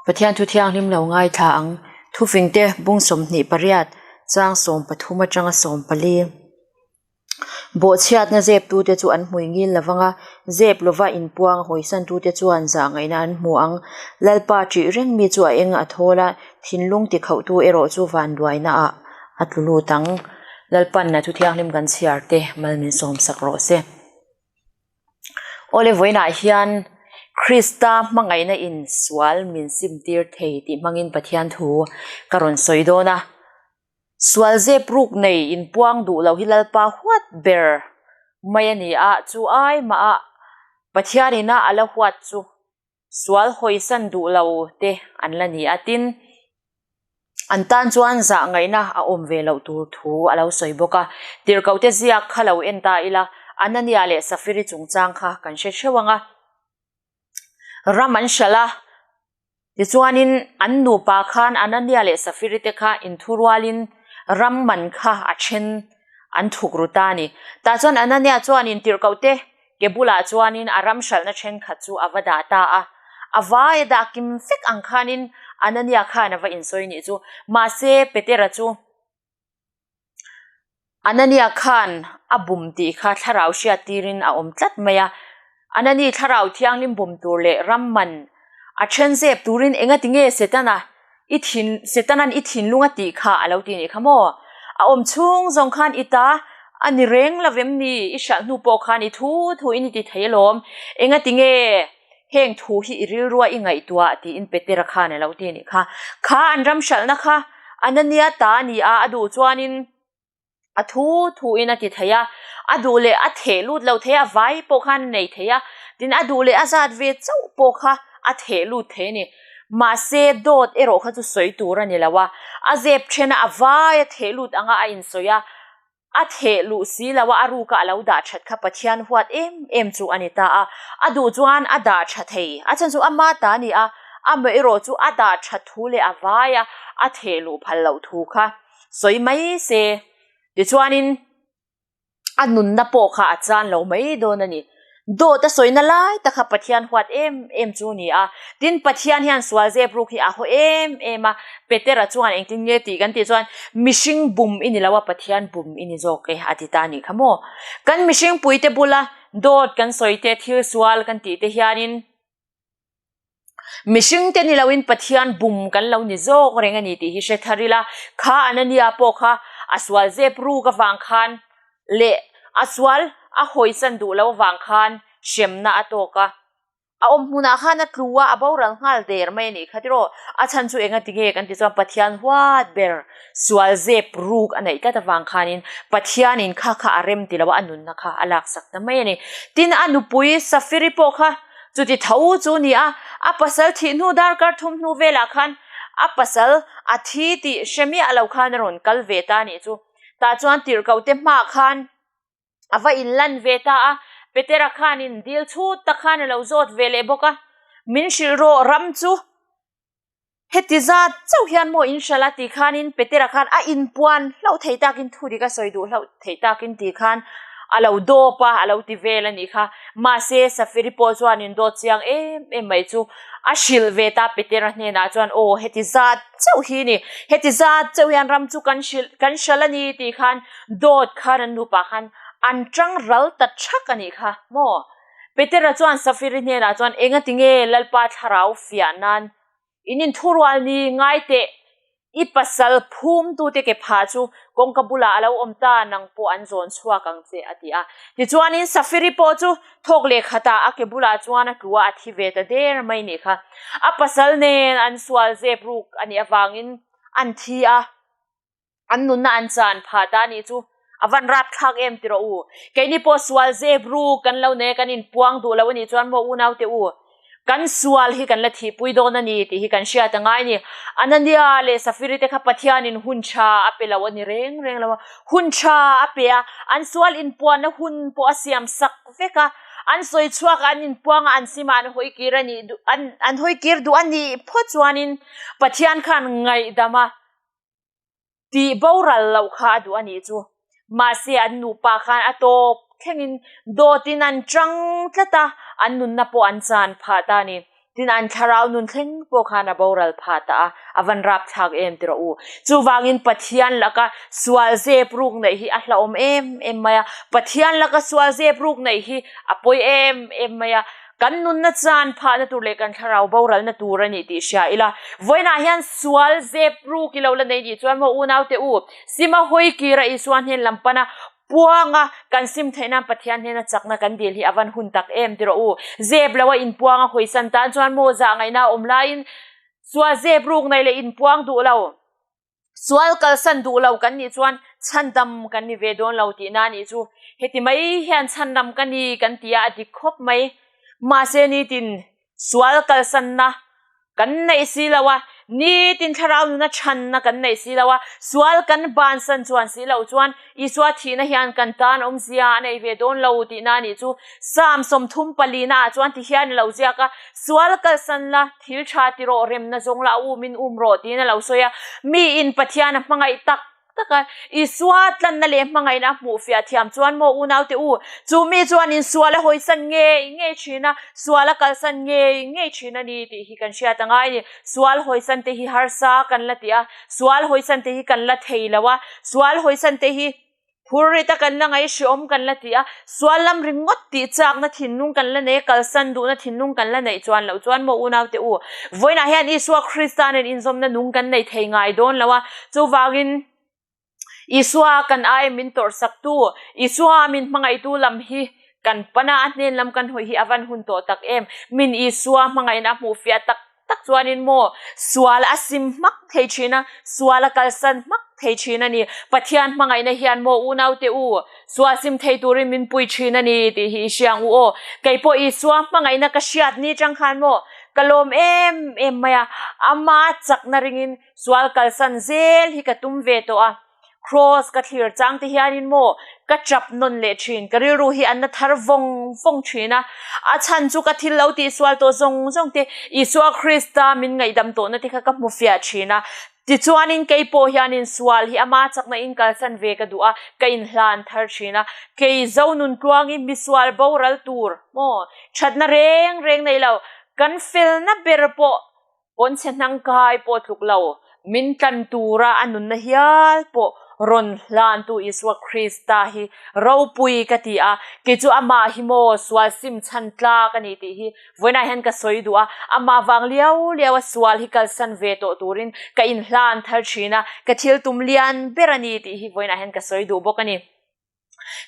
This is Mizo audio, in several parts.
Pathian thu thianghlim lo ngaithla ang. Thufingte bung 28 chang 13 atanga 14. Bawhchhiatna zeptute chu an hmui ngil lo vang a, zep lova inpuang hawisantute chuan zah ngaihna an hmu ang. Lalpa ṭih reng mi chu a eng a thawl a, thinlung tikhauhtu erawh chu vanduainaah a tlu lut ang. Lalpan a thu thianghlim kan chhiar te mal min sawmsak rawh se. Awle vawiinah hian Krista hmangaihna in sual min simtir thei tih hmangin Pathian thu ka rawn sawi dawn a. Sual zep ruk nei inpuang duh lo hi Lalpa huat ber mai a ni a, chu ai mah a Pathian ina a la huat chu sual hawisan duh lo te an la ni a, tin an tan chuan zah ngaihna a awm ve loh tur thu a lo sawi bawk a. Tirhkohte ziak kha lo en ta ila, Anania leh Safiri chungchang kha kan hre theuh ang a, ram an hralh a, tichuanin an nupa khan Anania leh Safiri te kha inthurualin ram man kha a then an thuk ru ta a ni. Tah chuan Anania chuanin tirhkohte Ke bulah chuanin a ram hralhna thenkhat chu a va dah ta a. A vai a dah kim vek ang khanin Anania khan a va insawi nih chu. Mahse, Petera chu Anania khan a bum tih kha thlarau hriat tirin a awm tlat mai a. Anani thlarau thianghlim bum tur leh ram man a then zep turin engati nge Setana i thin Setanan i thinlung a tih kha a lo ti nih kha maw? A awm chhung zawng khan i ta a ni reng lo vem ni? I hriat hnu pawh khan i thu thu in i ti thei alawm. Engati nge heng thu hi i rilrua i ngaihtuah tiin Petera khan a lo ti nih kha. Kha an ram hralhna kha Anania ta a ni a, a duh chuanin A thu thu in a ti thei a, a duh leh a theh lut lo thei a, vai pawh khan a nei thei a, tin a duh leh a zat ve chauh pawh kha a theh lut thei a ni. Mahse dawt erawh kha chu sawi tur a ni lo a, a zep then a, a vai a theh lut anga a insawi a, a theh luh si lo a, a ruka a lo dah that kha Pathian huat em em chu a ni ta a, a duh chuan a dah tha thei, a chhan chu ama ta a ni a, amaherawh chu a dah that thu leh a vai a, a theh luh phal loh thu kha. Sawi mai se, tichuanin a nunna pawh kha a chan lo mai dawn a ni. Dawt a sawina lai tak kha Pathian huat em em chu a ni a. Tin, Pathian hian sual zep ruk hi a haw em em a. Petera chuan engtin nge tih kan tih chuan, Mihring bum i ni lo a, Pathian bum i ni zawk e a ti ta a nih kha maw. Kan mihring puite bula dawt kan sawi te, thil sual kan tih te hianin, Mihring te ni loin Pathian bum kan lo ni zawk reng a ni tih hi hre thar ila, kha Anania pawh kha a sual zep ruk avang khan leh a sual a hawisan duh lo avang khan hremna a tawk a. A awm hmunah khan a tlu a, a boral nghal der mai a nih kha tiraw. A chhan chu enga ti nge kan ti chuan Pathian huat ber sual zep ruk a neih tlat avang khanin Pathianin kha kha a rem ti lo a, a nunna kha a laksak ta mai a ni. Tin, a nupui Safiri pawh kha Chuti tho chu ni a, a pasal thih hnu darkar thum hnu velah khan a pasal a thi tih hre miah lo khan a rawn kal ve ta a nih chu. Tah chuan tirhkohte hmaah khan a va inlan ve ta a, Petera khanin dil chhut tak khan a lo zawt ve leh bawk a, Min hrilh rawh ram chu Heti zat chauh hian maw in hralh a ti khanin Petera khan a inpuan hlauh thei takin thu dik a sawi duh hlauh thei takin ti khan a lo dawp a, a lo ti vel a nih kha. Mahse, Safiri pawh chuan in dawt chiang em em mai chu a hrilh ve ta Petera hnenah chuan aw heti zat chauh hi ni, heti zat chauh hian ram chu kan hrilh kan hralh a ni ti khan dawt khan an nupa khan an tang ral ta thak a nih kha maw. Petera chuan Safiri hnenah chuan engati nge Lalpa thlarau fiah nan In inthurual ni ngai teh, i pasal phumtute ke phah chu kawngka bulah a lo awm ta, nang pawh an zawn chhuak ang che, a ti a. Tichuanin Safiri pawh chu thawk leh khatah a ke bulah chuan a tlu a, a thi ve ta der mai nih kha. A pasal nen an sual zep ruk a nih avangin an thi a. An nunna an chan phah ta nih chu a van rap thlak em ti rawh u. Keini pawh sual zep ru kan lo nei a, kan inpuang duh lo a nih chuan maw unaute u, kan sual hi kan la thihpui dawn a ni tih hi kan hriat a ngai a ni. Anania leh Safiri te kha Pathianin hun tha a pe lo a ni reng reng lo a, hun tha a pe a, an sual inpuanna hun pawh a siam sak vek a, an sawi chhuak a, an inpuang a, an sim a, an hawi kir a nih duh, an hawi kir duh a nih phawt chuanin Pathian khan ngaihdam a. Tih boral loh kha a duh a nih chu. Mahse an nupa khan a tawp thlengin dawtin an chang tlat a, an nunna pawh an chan phah ta a ni. Tin, an thlarau nun thleng pawh khan a boral phah ta a, a van rapthlak em ti rawh u. Chuvangin Pathian laka sual zep ruk neih hi a hlauhawm em em mai a, Pathian laka sual zep ruk neih hi a pawi em em mai a, kan nunna chan phahna tur leh kan thlarau boralna tur a nih tih hria ila. Vawiinah hian sual zep ruk i lo la nei nih chuan maw unaute u, Sima hawi kira Isua hnen lam pana Puanga kan sim theih nan Pathian hnena chakna kan dil hi a van hun tak em ti rawh u. Zep lo a inpuang a hawisan tan chuan maw zah ngaihna a awm laiin sual zep ruk nei leh inpuang duh lo, sual kalsan duh lo kan nih chuan chhandam kan ni ve dawn lo tihna a nih chu. Heti mai hian chhandam ka ni kan ti a, a dik khawp mai. Mahse nitin Sual kalsanna kan neih si lo a, nitin thlarau nuna chhanna kan neih si lo a, sual kan bansan chuan si lo chuan Isua thihna hian kan tan awmzia a nei ve dawn lo tihna a nih chu. Psalm 30 palina ah chuan ti hian a lo ziak a, Sual kalsan la, thil tha ti rawh, remna zawng la, a umin um rawh tiin a lo sawi a. Miin Pathian a hmangaih tak Taka Isua tlanna leh hmangaihna a hmuh fiah thiam chuan maw unaute u, chu mi chuan in sual a hawisan ngei ngei thin a, sual a kalsan ngei ngei thin a ni tih hi kan hriat a ngai a ni. Sual hawisan te hi harsa kan la ti a, sual hawisan te hi kan la thei lo a, sual hawisan te hi phur rit a kan la ngaihhriawm kan la ti a, sual lam ringawt tih chakna thinlung kan la nei a, kalsan duhna thinlung kan la neih chuan loh chuan maw unaute u, vawiinah hian Isua Krista nen inzawmna nung kan nei thei ngai dawn lo a, Chuvangin, Isua kan ai min tawrhsaktu, Isua min hmangaihtu lam hi kan pan a, a hnen lam kan hawi hi a van hun tawh tak em? Min Isua hmangaihna a hmuh fiah tak tak chuanin maw sual a sim hmak thei thin a, sual a kalsan hmak thei thin a ni. Pathian hmangaihna hian maw unaute u, sual sim thei turin min pui thin a ni tih hi i hria ang u aw. Kei pawh Isua hmangaihna ka hriat ni chang khan maw ka lawm em em mai a, ama chakna ringin Sual kalsan zel hi ka tum ve tawh a, Kraws ka thlir chang te hianin maw ka chap nawn leh thin, ka rilru hi an na thar vawng vawng thin a, a chhan chu ka thil lo tih sual tawh zawng zawng te, Isua Krista min ngaihdam tawhna te kha ka hmu fiah thin a, tichuanin kei pawh hianin sual hi ama chakna in kalsan ve ka duh a, ka inhlan thar thin a, kei Zonun tluangin misual boral tur maw thatna reng reng nei lo, kan felna ber pawh Pawnchhe hnangkai pawh tluk lo, min tlan tura a nunna hial pawh rawn hlantu Isua Krista hi ropui ka ti a, kei chu amah hi maw sual sim chhan tlak a ni tih hi vawiinah hian ka sawi duh a, amah vang liau liau a sual hi kalsan ve tawh turin ka inhlan thar thin a, ka thil tum lian ber a ni tih hi vawiinah hian ka sawi duh bawk a ni.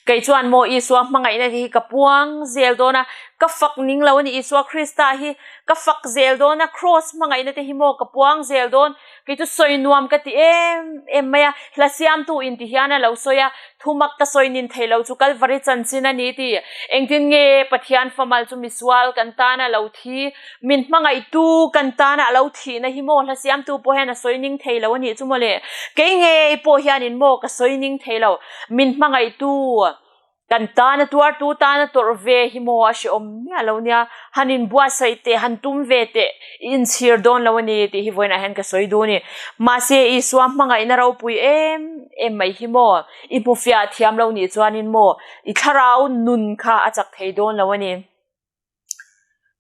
Kei chuan maw Isua hmangaihna te hi ka puang zel dawn a, ka fak ning lo a ni Isua Krista hi ka fak zel dawn a, Kraws hmangaihna te hi maw ka puang zel dawn, kei chu sawi nuam ka ti em em mai a, hla siamtu in ti hian a lo sawi a, thumak ka sawi nin thei lo chu Kalvari chanchin a ni ti, engtin nge Pathian famal chu misual kan tana lo thi, Min hmangaihtu kan tana a lo thihna hi maw hla siamtu pawh hian a sawi ning thei lo a nih chu mawle. Kei ngei pawh hianin maw ka sawi ning thei lo. Min hmangaihtu kan tana tuartu tana tawrh ve hi maw a hrehawm miah lo nia. Han inbuatsaih teh, han tum ve teh i inchhir dawn lo a ni tih hi vawiinah hian ka sawi duh a ni. Mahse Isua hmangaihna ropui em em mai hi maw i hmu fiah thiam lo nih chuanin maw i thlarau nun kha a chak thei dawn lo a ni.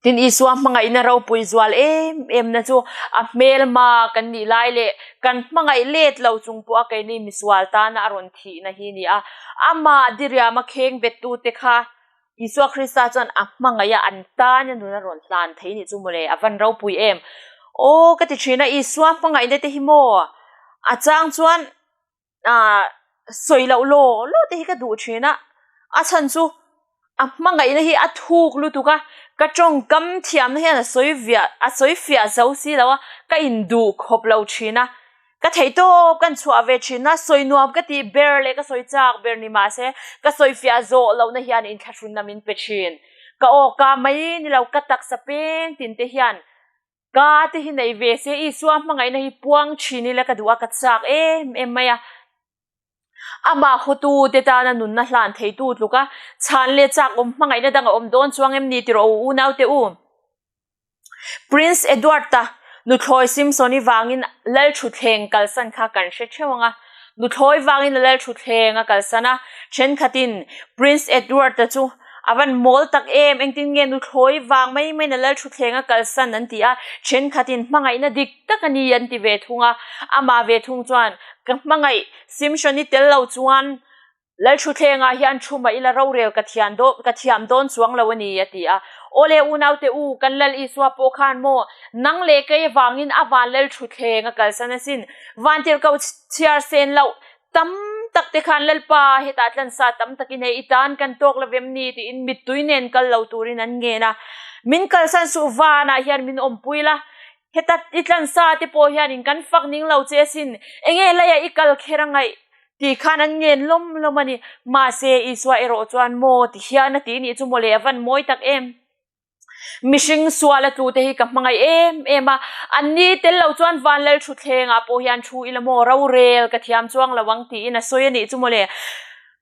Tin, Isua hmangaihna ropui zual em emna chu a hmelma kan nih lai leh kan hmangaih let lo chung pawha keini misual tana a rawn thihna hi a ni a. Amah diriama kheng bettute kha Isua Krista chuan a hmangaih a, an tana nun a rawn hlan thei nih chu mawle, a van ropui em! Aw ka ti thin a, Isua hmangaihna te hi maw a chang chuan ah sawi loh law law te hi ka duh thin a, a chhan chu a hmangaihna hi a thuk lutuk a, ka tawngkam thiamna hian a sawi viah a sawi fiah zo si lo a, ka induh khawp lo thin a, ka theih tawp kan chhuah ve thin a, sawi nuam ka tih ber leh ka sawi chak ber ni mahse ka sawi fiah zawh lohna hian inthlahrunna min pe thin, ka awka mai ni lo ka taksa peng tin te hian. Ka te hi nei ve se Isua hmangaihna hi puang thin ila ka duh a, ka chak em em mai a. Amah hotu te tana nunna hlan theitu tluk a, chhan leh chak awm hmangaihna dang a awm dawn chuang em ni tiraw u unaute u. Prince Edward-a nuthlawi Simpson-i vangin Lalthutthleng kalsan kha kan hre theuh ang a. Nuthlawi vangin a Lalthutthleng a kalsan a, thenkhatin Prince Edward-a chu. A van mawl tak em, engtin nge nuthlawi vang mai maiin a lalthutthleng a kalsan an ti a, thenkhatin hmangaihna dik tak a ni an ti ve thung a. Amah ve thung chuan, Ka hmangaih, Simshoni tel lo chuan Lalthutthlengah hian thu mah ila rorel ka thian dawn ka thiam dawn chuang lo a ni a ti a. Awle unaute u, kan Lal Isua pawh khan maw nang leh kei avangin a van Lalthutthleng a kalsan asin. Vantirhkoh chhiar sen loh tam tak te khan Lalpa hetah tlansa tam takin hei i tan kan tawk lo vem ni tiin mittui nen kal lo turin an ngen a. Min kalsan suh vanah hian min awmpui la, heta i tlansa te pawh hianin kan fak ning lo che asin, enge leiah i kal kher a ngaih Ti khan an ngen lawm lawm a ni. Mahse, Isua erawh chuan maw ti hian a ti nih chu mawle a van mawi tak em? Mihring sual a tlu te hi ka hmangaih em em a, an ni tel lo chuan Vanlal Thutthlengah pawh hian thu ila maw rorel ka thiam chuang lo ang tiin a sawi a nih chu mawle.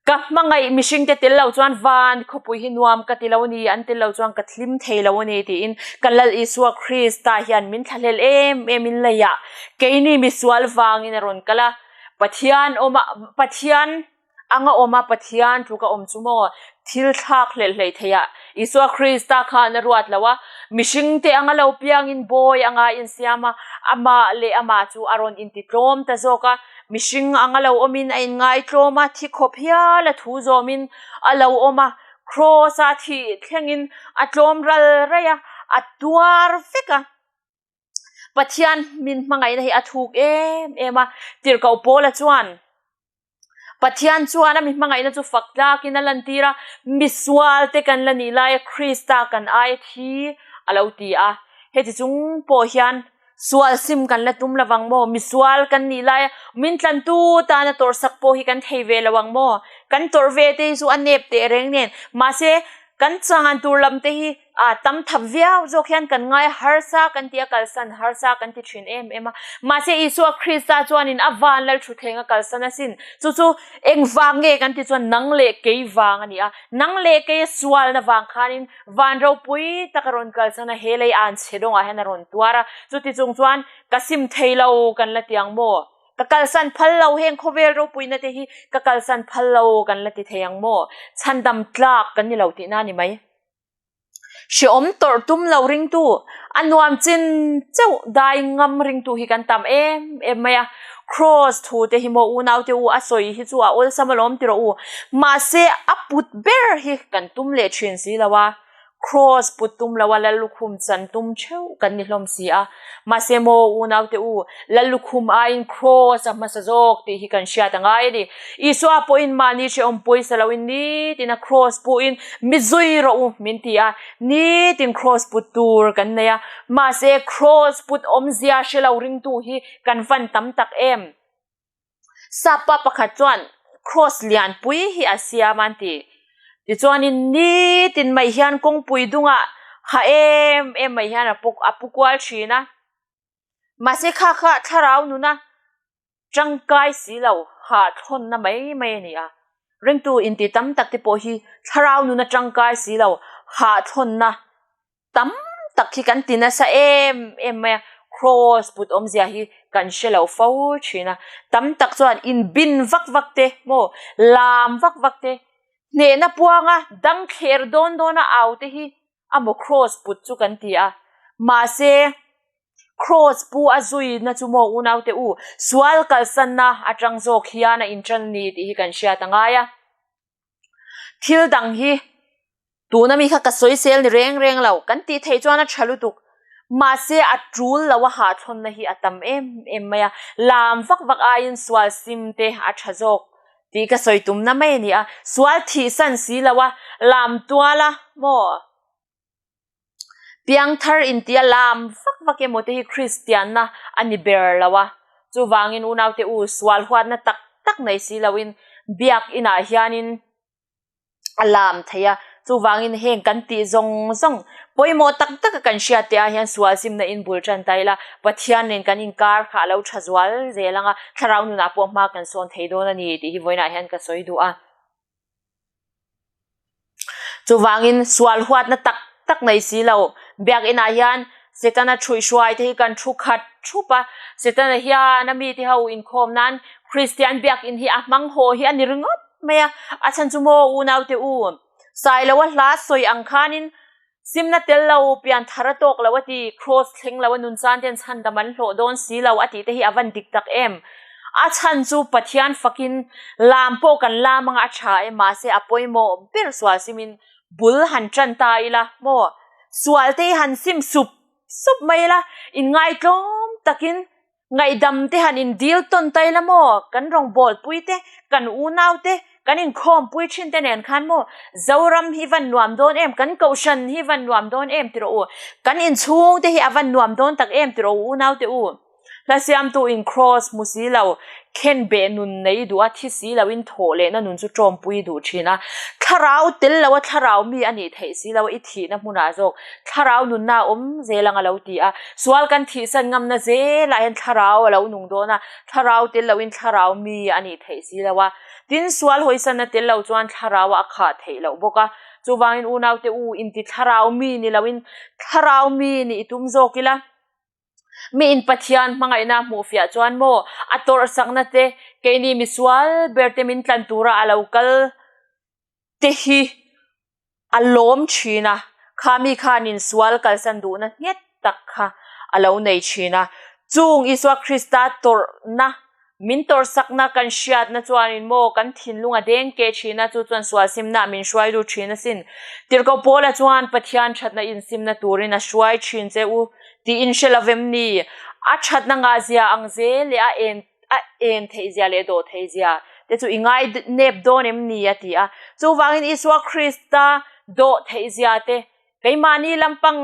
Ka hmangaih mihring te tel lo chuan van khawpui hi nuam ka ti lo a ni, an tel lo chuan ka thlim thei lo a ni tiin ka Lal Isua Krista hian min thlahlel em em in leiah keini misual vangin a rawn kal a. Pathian awm a, Pathian anga awm a, Pathian tluk a awm chu maw? Thil thlak hlelh hleih theih ah Isua Krista khan a ruat lo a, mihring te anga lo piangin bawi anga a insiam a, amah leh amah chu a rawn intitlawm ta zawk a, mihring anga lo awmin a inngaitlawm a, thi khawp hial a thu zawmin a lo awm a, Kraws a thih thlengin a tlawm ral raih a, a tuar vek a. Pathian min hmangaihna hi a thuk em em a, Tirhkoh Paula chuan Pathian chuan a mi hmangaihna chu fak tlakin a lantir a, misual te kan la nih laia Krista kan aia thi a lo ti a. Heti chung pawh hian sual sim kan la tum lovang maw? Misual kan nih laia min tlantu tana tawrhsak pawh hi kan thei ve lo ang maw? Kan tawrh ve te hi chu a nep teh reng nen, mahse kan changan tur lam te hi A tam thap viau zawk hian kan ngai harsa kan ti a, kalsan harsa kan ti thin em em a. Mahse Isua Krista chuanin a van lal thutthleng a kalsan asin. Chu chu eng vang nge kan ti chuan nang leh kei vang a ni a. Nang leh kei a sualna vang khanin van ropui tak a rawn kalsan a, he lei an chhe dawngah hian a rawn tuar a. Chuti chung chuan ka sim thei lo kan la ti ang maw? Ka kalsan phal lo heng khawvel ropuina te hi ka kalsan phal lo kan la ti thei ang maw? Chhandam tlak kan ni lo tihna a ni mai. Hreawm tawrh tum lo ringtu, a nuam chin chauh dai ngam ringtu hi kan tam em em mai a. Kraws thu te hi maw unaute u a sawi hi chu a awlsam alawm ti rawh u. Mahse a put ber hi kan tum leh thin si lo a. Kraws put tum lo a Lallukhum chan tum theuh kan ni hlawm si a. Mahse maw unaute u, Lallukhum aiin Kraws a hmasa zawk tih hi kan hriat a ngai a ni. Isua pawhin mahni hrehawm pawisa loin nitin a kraws puhin mi zui rawh u min ti a, nitin kraws put tur kan nei a, mahse kraws put awmzia hre lo ringtu hi kan van tam tak em? Sapa pakhat chuan kraws lianpui hi a siam a an ti. Tichuanin nitin mai hian kawngpui dungah ha em em mai hian a pu kual thin a, mahse kha kha thlarau nuna Tangkai si lo, hahthlawnna mai mai a ni a. Ringtu inti tam tak te pawh hi thlarau nuna tangkai si lo, hahthlawnna tam tak hi kan ti nasa em em mai a. Kraws put awmzia hi kan hre lo fo thin a. Tam tak chuan inbin vak vak te maw, lam vak vak te, hnehna puanga dang thler dawn dawna au te hi a maw kraws put chu kan ti a. Mahse. Kraws pu a zuina chu maw unaute u, sual kalsanna atang zawk hian a intan ni tih hi kan hriat a ngai a. Thil dang hi tuna mi kha ka sawisel ni reng reng lo, kan tih theih chuan a tha lutuk. Mahse a tul lo a hahthlawnna hi a tam em em mai a, lam vak vak aiin sual sim te a tha zawk tih ka sawi tumna mai a ni a. Sual thihsan si lo a, lam tual a maw? Piangthar intia lam vak vak emaw te hi Kristianna a ni ber lo a, chuvangin unaute u sual huatna tak tak nei si loin biak inah hianin a lam thei a, chuvangin heng kan tih zawng zawng pawimawh tak taka kan hriat te ah hian sual simna in bul tan ta ila Pathian nen kan inkar kha a lo tha zual zel ang a, thlarau nunah pawh hma kan sawn thei dawn a ni tih hi vawiinah hian ka sawi duh a. Chuvangin sual huatna tak tak nei si lo. Biakinah hian Setana ṭhuihhruai te hi kan thu khat ṭhup a, Setana hian a mite ho inkhawm nan Kristian biakin hi a hmang haw hi a ni ringawt mai a, a chhan chu maw unaute u? Sailoa hla sawi ang khanin simna tel lo, pian thar a tawk lo a ti, Kraws thleng lo a nun chan ten chhandam an hlawh dawn si lo a tih te hi a van dik tak em? A chhan chu Pathian fakin lam pawh kan lam anga a tha e, mahse a pawimawh ber sual simin bul han tan ta ila maw? Sual te hi han sim sup sup mai ila, inngaitlawm takin Ngaihdam te han in dil tawn ta ila maw? Kan rawngbâwl pui te, kan unau te, kan inkhawm pui thin te nen khan maw Zoram hi van nuam dawn em, kan Kohhran hi van nuam dawn em ti rawh u. Kan inchhung te hi a van nuam dawn tak em ti rawh u unau te u. Hla siamtu in Kraws hmu si lo, khen beh nun nei duh a, thi si lo in thawh lehna nun chu ṭawmpui duh thin a. Thlarau tel lo a thlarau mi a nih theih si lo a, i thihna hmunah zawk Thlarau nunna a awm zel ang a lo ti a, sual kan thihsan ngamna zelah hian thlarau a lo nung dawn a, thlarau tel loin thlarau mi a nih theih si lo a, tin sual hawisanna tel lo chuan thlarau a khah theih loh bawk a, chuvangin unaute u inti thlarau mi ni loin thlarau mi nih i tum zawk ila. Mi in Pathian hmangaihna a hmuh fiah chuan maw a tawrhsakna te keini misual ber te min tlan tura a lo kal te hi A lawm thin a, kha mi khanin sual kalsan duhna nghet tak kha a lo nei thin a. Chung Isua Krista tawrhna, min tawrhsakna kan hriatna chuanin maw kan thinlung a deng keh thin a, chu chuan sual simna min hruai lut thin asin. Tirhkoh Paula chuan Pathian thatna insimna turin a hruai thin che u tiin hre lovem ni? A thatna ngahzia ang zel leh a en a en theih zia leh dawh theih zia te chu i ngai nep dawn em ni a ti a. Chuvangin Isua Krista dawh theih zia te, keimahni lampang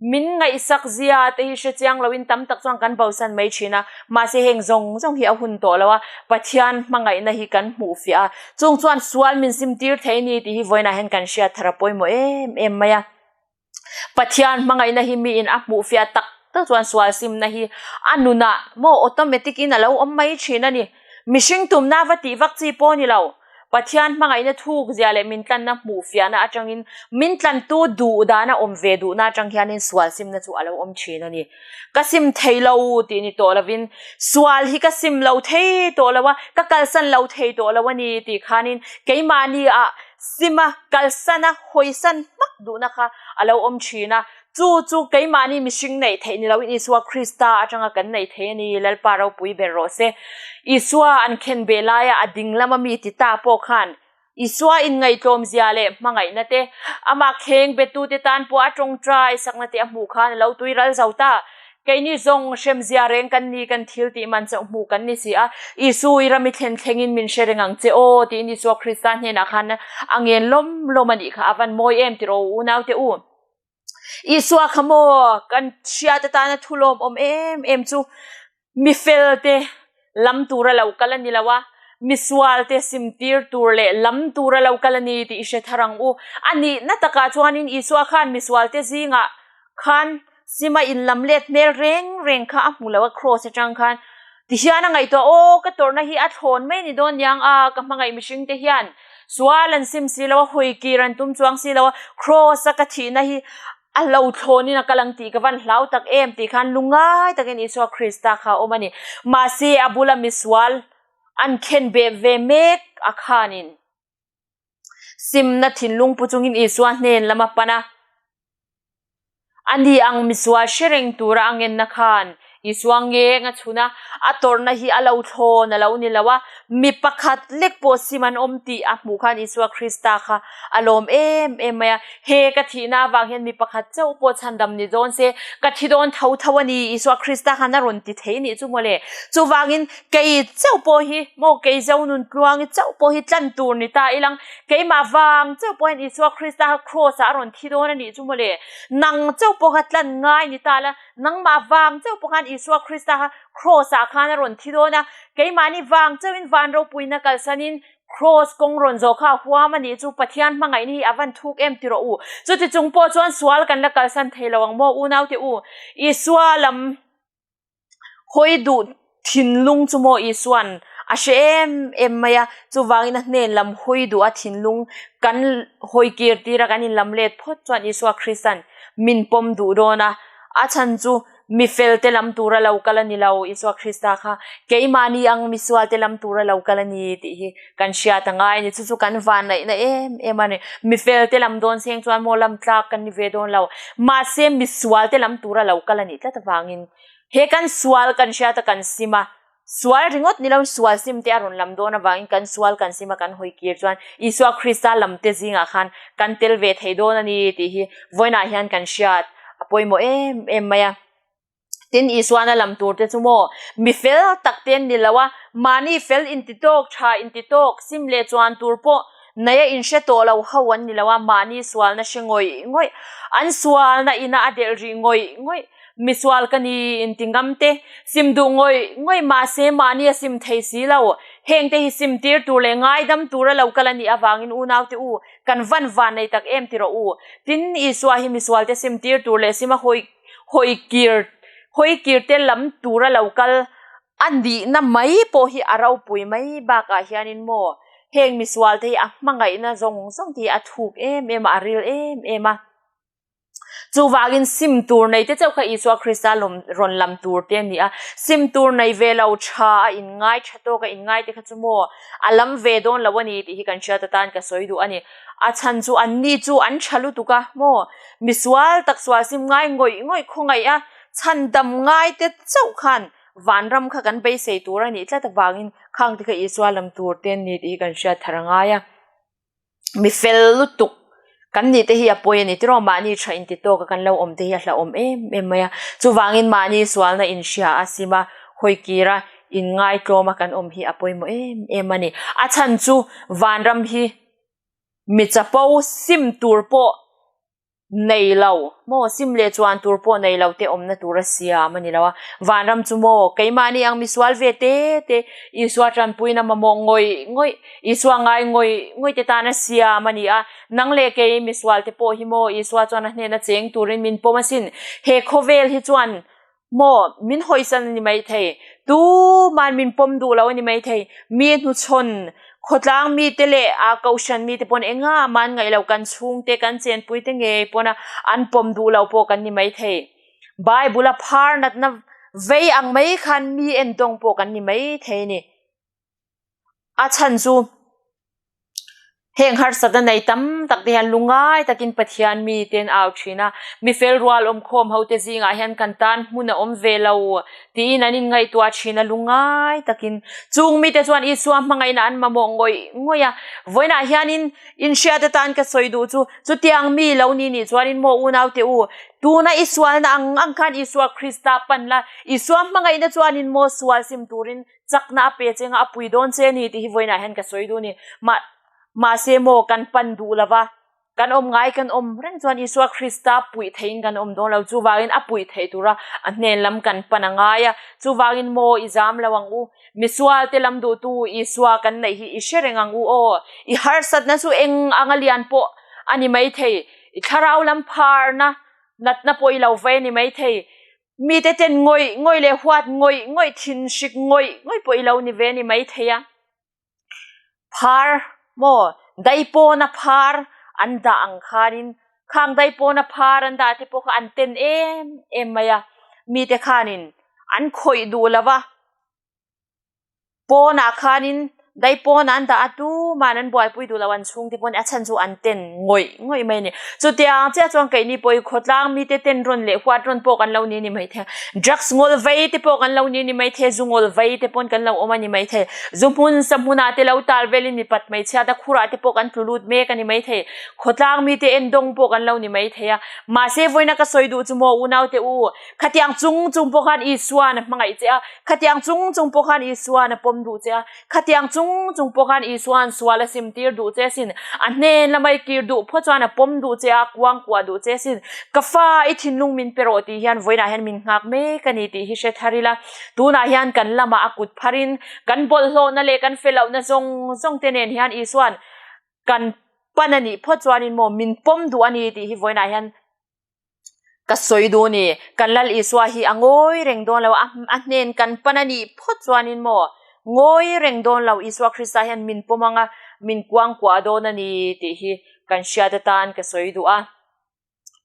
min ngaihsak zia te hi hre chiang loin tam tak chuan kan bosan mai thin a. Mahse heng zawng zawng hi a hun tawh lo a, Pathian hmangaihna hi kan hmuh fiah a, chung chuan sual min simtir thei ni tih hi vawiinah hian kan hriat thar a pawimawh em em mai a. Pathian hmangaihna hi miin a hmuh fiah tak tak chuan sual simna hi a nunah maw automatic in a lo awm mai thin a ni. Mihring tumna va tih vak chi pawh a ni lo. Pathian hmangaihna thuk zia leh min tlanna hmuh fiahna atangin min tlantu duh dana awm ve duhna atang hianin sual simna chu a lo awm thin a ni. Ka sim thei lo tih ni tawh lovin sual hi ka sim lo thei tawh lo a, ka kalsan lo thei tawh lo a ni tih khanin keimahni ah Sima kalsana hawisan hmak duhna kha a lo awm thin a, chu chu keimahni mihring neih theih ni loin Isua Krista atanga kan neih thei a ni, Lalpa ropui ber rawh se. Isua an khen beh laia a ding lama mi ti ta pawh khan Isua inngaihtlawm zia leh hmangaihna te, amah kheng bettute tan pawh a tawngtai sakna te a hmuh khan a lo tui ral zo ta. Keini zawng hremzia reng kan ni, kan thil tih man chauh hmuh kan ni si a, Isu i ram i thlen thlengin min hre reng ang che aw tiin Isua Krista hnenah khan a ngen lawm lawm a nih kha, a van mawi em tiraw u unaute u. Isua kha maw kan hriat atana thu lawmawm em em chu mi fel te lam tura lo kal a ni lo a, misual te simtir tur leh lam tura lo kal a ni tih i hre thar ang u. A nihna takah chuanin Isua khan misual te zingah khan Sima in lam let hmel reng reng kha a hmu lo a, Kraws atang khan tihian a ngaihtuah, Aw, ka tawrhna hi a thlawn mai ni dawn niang a, ka hmangaih mihring te hian sual an sim si lo a, hawi kir an tum chuang si lo a, Kraws a ka thihna hi a lo thlawnin a kal ang tih ka van hlau tak em tih khan lungngai takin Isua Krista kha a awm a ni. Mahse, a bula misual an khen beh ve mek a khanin simna thinlung pu chungin Isua hnen lam a pan a. A ni ang misual hre reng tura a ngenna khan Isua ngeng a chhun a, a tawrhna hi a lo thlawn a lo ni lo a, mi pakhat lek pawh sim an awm tih a hmuh khan Isua Krista kha a lawm em em mai a, he ka thihna avang hian mi pakhat chauh pawh chhandam ni dawn se, ka thi dawn tho tho a ni, Isua Krista khan a rawn ti thei nih chu mawle. Chuvangin kei chauh pawh hi maw kei zo nun tluangi chauh pawh hi tlan tur ni ta ilang, Keimah vang chauh pawh hian Isua Krista kha Kraws ah a rawn thi dawn a nih chu mawle. Nang chauh pawh kha tlan ngai ni ta la, nangmah vang chauh pawh khan Isua Krista kha Kraws ah khan a rawn thi dawn a, keimahni vang chauhin van ropuina kalsanin Kraws kawng rawn zawh kha a huam a nih chu Pathian hmangaihna hi a van thuk em ti rawh u. Chuti chung pawh chuan sual kan la kalsan thei lo ang maw unaute u. Isua lam. Hawi duh thinlung chu maw Isua'n a hre em em mai a, chuvangin a hnen lam hawi duh a thinlung kan hawi kir tir a, kan inlam let phawt chuan Isua Krista'n min pawm duh dawn a, a chhan chu. Mi felte lam tura lo kal a ni lo, Isua Krista kha keimahni ang misualte lam tura lo kal a ni tih hi kan hriat a ngai a ni. Chu chu kan vanneihna em em a ni. Mi felte lam dawn seng chuan maw lam tlak kan ni ve dawn lo. Mahse misualte lam tura lo kal a nih tlat avangin he kan sual kan hriat a kan sim a, Sual ringawt ni lo sual sim te a rawn lam dawn avangin kan sual kan sim a kan hawi kir chuan Isua Krista lam te zingah khan kan tel ve thei dawn a ni tih hi vawiinah hian kan hriat a pawimawh em em mai a. Tin, Isuan a lam tur te chu maw mi fel tak te an ni lo a, mahni fel inti tawk, tha inti tawk, sim leh chuan tur pawh nei a inhre tawh lo ho an ni lo a, mahni sualna hre ngawih ngawih, an sualna ina a delh rih ngawih ngawih. Misual ka ni inti ngam te, sim duh ngawih ngawih mahse mahni a sim thei si lo. Heng te hi sim tir tur leh ngaidam tura lo kal a nih avangin unau te u, kan van van nei tak em ti rawh u. Tin, Isua hi misual te sim tir tur leh sim a hawi hawi kir hawi kir te lam tura lo kal a nihna mai pawh hi a ropui mai bakah hianin maw heng misual te hi a hmangaihna zawng zawng te hi a thuk em em a, a ril em em a. Chuvangin sim tur nei te chauh kha Isua Krista lawm rawn lam tur te a ni a, sim tur nei ve lo tha a inngai tha tawk a inngai te kha chu maw a lam ve dawn lo a ni tih hi kan hriat atan ka sawi duh a ni. A chhan chu an ni chu an tha lutuk a maw misual tak sual sim ngai ngawih ngawih khawngaih a chhandam ngai te chauh khan vanram kha kan beisei tur a nih tlat avangin khang te kha Isua lam tur te an ni tih hi kan hriat thar a ngai a. Mi fel lutuk kan nih te hi a pawi a ni tiraw mahni tha inti tawk a kan lo awm te hi a hlauhawm em em mai a chuvangin mahni sualna inhria a sim a hawi kir a inngai tlawm a kan awm hi a pawimawh em em a ni a chhan chu vanram hi mi chapo sim tur pawh Nei lo maw? Sim leh chuan tur pawh nei lo te awmna tur a siam a ni lo a. Vanram chu maw? Keimahni ang misual ve te te, Isua tanpuina mamawh ngawih ngawih, Isua ngai ngawih ngawih te tan a siam a ni a. Nang leh kei misual te pawh hi maw Isua chuan a hnena cheng turin min pawm asin. He khawvel hi chuan Maw, min hawisan a ni maithei. Tuman min pawm duh lo a ni maithei. Mi hnuchhawn, khawtlang mite leh a kohhran mite pawn engah man ngaih lo kan chhungte, kan chenpuite ngei pawna an pawm duh lo pawh kan ni maithei. Bible a phar natna vei ang mai khan mi endawng pawh kan ni maithei a ni. A chhan chu heng harsatna nei tam tak te hian lungai takin Pathian mi te an au thin a, mi fel rual awmkhawm ho te zingah hian kan tan hmun a awm ve lo tiin an inngaihtuah thin a lungai takin. Chung mite chuan Isua hmangaihna an mamawh ngawih ngawih a, vawiinah hianin inhriat atan ka sawi duh chu chutiang mi lo ni nih chuanin maw unaute u, tuna i sualna ang ang khan Isua Krista pan la, Isua hmangaihna chuanin maw sual sim turin Chakna a pe che nga a pui dawn che a ni tih hi vawiinah hian ka sawi duh a ni. Mah mahse maw kan pan duh lo va, kan awm ngai kan awm reng chuan Isua Krista puih theihin kan awm dawn lo. Chuvangin a puih theih tura a hnen lam kan pan a ngai a. Chuvangin maw i zam lo ang u. Misual te lam duhtu Isua kan neih hi i hre reng ang u aw. I harsatna chu eng anga lian pawh a ni maithei. I thlarau lam pharna natna pawh i lo vei a ni maithei. Mite ten ngawih ngawih leh huat ngawih ngawih thin hrik ngawih ngawih pawh i lo ni ve a ni maithei a. Phar maw daipawna phar an dah ang khanin khang daipawna phar an dah te pawh kha an ten em em mai a, mite khanin an khawih duh lo va. Pawnah khanin dai pawnah an dah a, tuman an buaipui duh lo, an chhungte pawhin a chhan chu an ten ngawih ngawih mai a ni. Chutiang chiah chuan keini pawh hi khawtlang mite ten rawn leh huat rawn pawh kan lo ni a ni maithei. Drugs ngawl vei te pawh kan lo ni a ni maithei, zu ngawl vei te pawn kan lo awm a ni maithei. Zu hmun sa hmunah te lo tal velin mipat hmeichhiat a khurah te pawh kan tlu lut mek a ni maithei. Khawtlang mite endawng pawh kan lo ni maithei a. Mahse vawiina ka sawi duh chu maw unaute u, Khatiang chung chung pawh khan Isuan a hmangaih che a, khatiang chung chung pawh khan Isuan a pawm duh che a, khatiang chung chung pawh khan Isuan sual a sim tir duh che asin. A hnen lamah i kir duh phawt chuan a pawm duh che a, kuang kuah duh che asin. Ka fa, i thinlung min pe rawh tih hian vawiinah hian min nghak mek a ni tih hi hre thar ila. Tunah hian kan lamah a kut pharin kan bawlhhlawhna leh kan fellohna zawng zawng te nen hian Isuan kan pan a nih phawt chuanin maw min pawm duh a ni tih hi vawiinah hian Ka sawi duh ni, kan Lal Isua hi a ngawi reng dawn lo a, a hnen kan pan a nih phawt chuanin maw ngawi reng dawn lo, Isua Krista hian min pawm ang a, min kuangkuah dawn a ni tih hi kan hriat atan ka sawi duh a.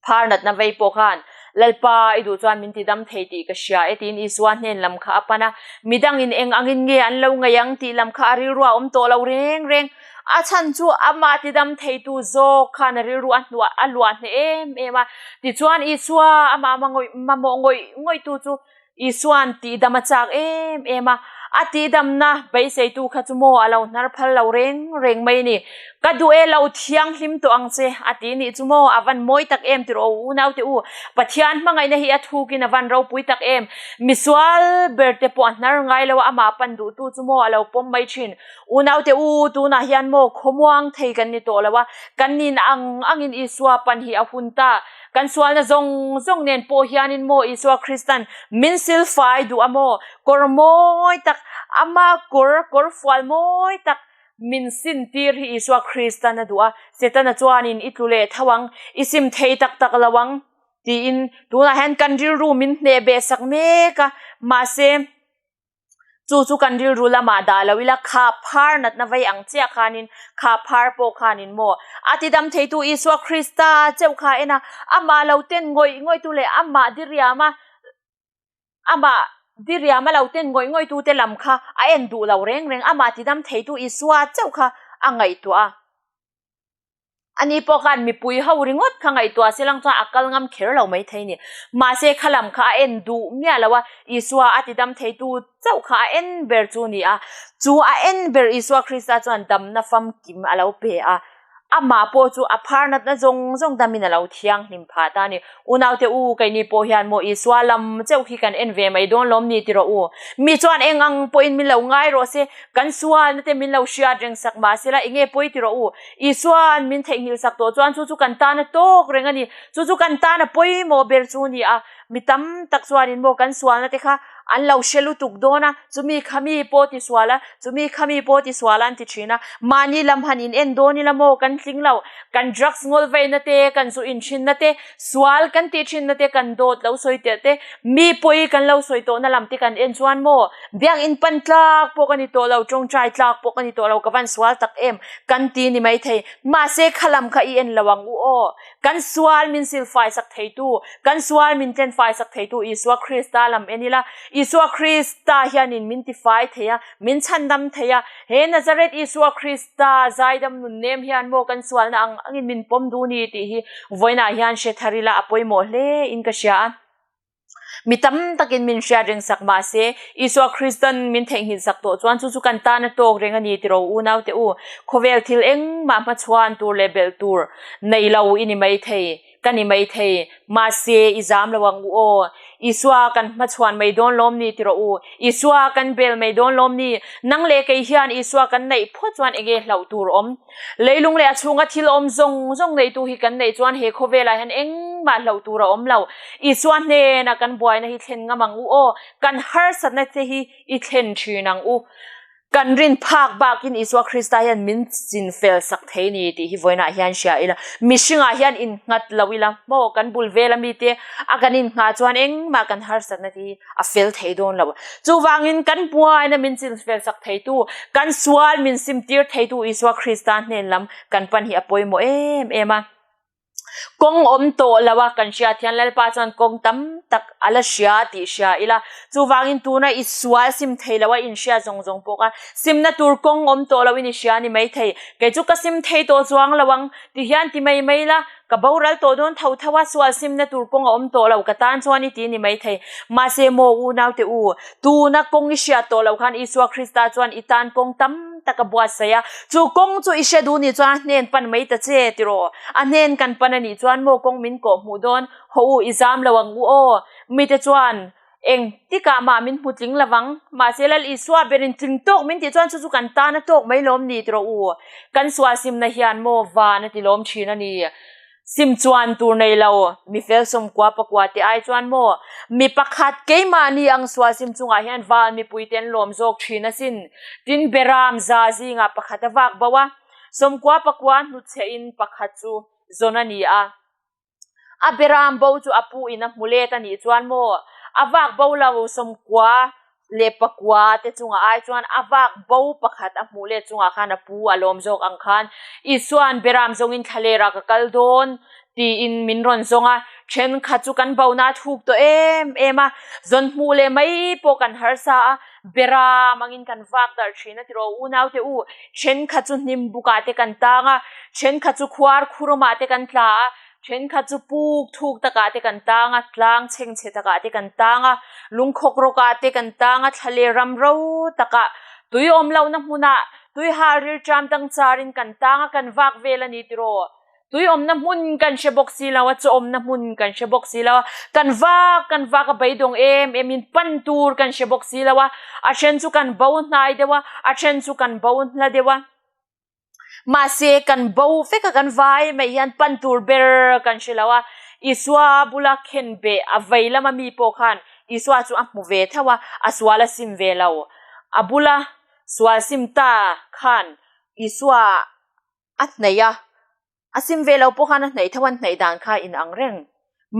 Phar natna vei pawh khan. Lalpa, i duh chuan min ti dam thei tih ka hria e tiin Isua hnen lam kha a pan a. Midangin eng angin nge an lo ngaih ang tih lam kha a rilru a awm tawh lo reng reng. A chhan chu amah ti dam theitu zawk khan a rilru a hnuah a luah hneh em em a. Tichuan Isua amah mamawh ngawih ngawihtu chu Isua'n tihdam a chak em em a, a tihdamna beiseitu kha chu maw a lo hnar phal lo reng reng mai ni. Ka duh e lo thianghlim tawh ang che a ti nih chu maw a van mawi tak em tirh aw unaute u. Pathian hmangaihna hi a thukin a van ropui tak em. Misual ber te pawh a hnar ngai lo a, amah pan duhtu chu maw a lo pawm mai thin. Unaute u, tunah hian maw khawmuang thei kan ni tawh lo a, kan nin ang angin Isua pan hi a hun ta. Kan sualna zawng zawng nen pawh hianin maw Isua Kristan min silfai duh a maw? Kawr mawi tak, ama kawr, kawr fual mawi tak min sintir hi Isua Kristan a duh a. Setana chuanin i tlu leh tho ang, i sim thei tak tak lo ang tiin tunah hian kan rilru min hneh beh sak mek a, mahse, Chu chu kan rilru lamah dah lo ila, kha phar natna vei ang chiah khanin, kha phar pawh khanin maw? A tidam theitu Isua Krista cheuh kha en a, amah lo ten ngawih ngawihtu leh amah diriama, amah diriama lo ten ngawih ngawihtute lam kha a en duh lo reng reng, amah tidam theitu Isua cheuh kha a ngaihtuah a. Ani pawh khan mipui ho ringawt kha ngaihtuah se lang chuan a kal ngam kher lo mai thei ni. Mahse kha lam kha a en duh miah lo a, Isua a tidam theitu chauh kha a en ber chu ni a. Chu a en ber Isua Krista chuan damna famkim a lo pe a. Amah pawh chu a phar natna zawng zawng damin a lo thianghlim phah ta a ni. Unaute u, keini pawh hian maw Isua lam chauh hi kan en ve mai dawn lawm ni ti rawh u. Mi chuan eng ang pawhin min lo ngai rawh se, kan sualna te min lo hriat reng sak mah se la enge pawi ti rawh u. Isua'n min theihnghilh sak tawh chuan chu chu kan tana tawk reng a ni. Chu chu kan tana pawimawh ber chu a ni a. Mi tam tak chuanin maw kan sualna te kha an lo hre lutuk dawn a, chumi khami pawh ti sual a, chumi khami pawh ti sual a an ti thin a. Mahni lam han in en dawn ila maw kan tling lo, kan drugs ngawl veina te, kan zu inthinna te, sual kan tih thinna te, kan dawt lo sawi telh te, mi pawi kan lo sawi tawhna lam te kan en chuan maw biakinn pan tlak pawh ka ni tawh lo, tawngtai tlak pawh ka ni tawh lo, ka van sual tak em kan ti ni maithei. Mahse kha lam kha i en lo ang u aw. Kan sual min silfai sak theitu, kan sual min tlenfai sak theitu Isua Krista lam en ila, Isua Krista hianin min tifai thei a, min chhandam thei a, he Nazareth Isua Krista zaidam nun nem hian maw kan sualna ang angin min pawm duh ni tih hi vawiinah hian hre thar ila a pawimawh hle in ka hria a. Mi tam takin min hriat reng sak mah se, Isua Kristan min theihnghilh sak tawh chuan chu chu kan tan a tawk reng a ni tiraw unau te u. Khawvel thil engmah hmachhuan tur leh belh tur nei lo i ni mai thei, ka ni mai thei. Mahse, i zam lo ang u aw. Isua kan hmachhuan mai dawn lawm ni tiraw u. Isua kan bel mai dawn lawm ni. Nang leh kei hian Isua kan neih phawt chuan enge hlauh tur awm? Leilung leh a chhunga thil awm zawng zawng neitu hi kan neih chuan he khawvelah hian engmah hlauh tur a awm lo. Isua hnena kan buaina hi thlen ngam ang u aw, kan harsatna te hi i thlen thin ang u. Kan rin phak bakin Isua Krista hian min chin fel sak thei ni tih hi vawiinah hian hria ila. Mihringah hian innghat lo ila maw kan bul vela mite a kan innghah chuan engmah kan harsatna te hi a fel thei dawn lo. Chuvangin kan buaina min chinfel sak theitu, kan sual min simtir theitu Isua Krista hnen lam kan pan hi a pawimawh em em a. Kawng awm tawh lo a kan hriat hian Lalpa chuan kawng tam tak a la hria tih hria ila. Chuvangin tuna i sual sim thei lo a inhria zawng zawng pawh kha simna tur kawng awm tawh lo in i hria ni maithei. Kei chu ka sim thei tawh chuang lo ang ti hian ti mai mai la. Ka boral tawh dawn tho tho a, sual simna tur kawng a awm tawh lo, ka tan chuan i ti ni maithei. Mahse maw unaute u, tuna kawng i hriat tawh loh khan Isua Krista chuan i tan kawng tam tak a buatsaih a, chu kawng chu i hre duh nih chuan a hnen pan mai ta che tiraw? A hnen kan pan a nih chuan maw kawng min kawh hmuh dawn? Haw u, i zam lo ang u aw. Mite chuan eng tikah mah min hmu tling lovang, mahse Lal Isua berin tling tawk min tih chuan chu chu kan tan a tawk mai lawm ni tiraw u? Kan sual simna hian maw van a ti lawm thin a ni. Sim chuan tur nei lo, mi fel sawmkua pakua te ai chuan maw mi pakhat keimahni ang sual sim chungah hian van mipui te an lawm zawk thin asin. Tin, Beram za zingah pakhat a vak bo a, sawmkua pakua hnutchhehin pakhat chu zawn a ni a. A beram bo chu a pu in a hmu let a nih chuan maw a vak bo lo sawmkua leh pakua te chungah ai chuan a vak bo pakhat a hmuh let chungah khan a pu a lawm zawk ang khan Isua'n beram zawngin thlaler ah ka kal dawn. Tiin min rawn zawng a, thenkhat chu kan bona a thuk tawh em em a, zawn hmuh leh mai pawh kan harsa a, beram angin kan vak darh thin a tiraw unaute u, thenkhat chu hnim bukah te kan tang a, thenkhat chu khuar khurawmah te kan tla a, thenkhat chu puk thuk takah te kan tang a, tlang chhengchhe takah te kan tang a, lungkhawk rawkah te kan tang a, thla leh ram ro takah tui awm lohna hmunah tui hal rilṭam dang charin kan tang a, kan vak vel a ni tiraw. Tui awmna hmun kan hre bawk si lo a, chaw awmna hmun kan hre bawk si lo a, kan vak kan vak a beidawng em em in pan tur kan hre bawk si lo a, a then chu kan bo hnai deuh a, a then chu kan bo hla deuh a. Mahse kan bo vek a kan vai mai hian pan tur ber kan hre lo a, Isua bula khen beh a vei lama mi pawh khan Isua chu a hmu ve theuh a, a sual a sim ve lo. A bula sual sim ta khan Isua a hnaih a, a sim ve lo pawh khan a hnaih tho an hnaih dan kha in ang reng.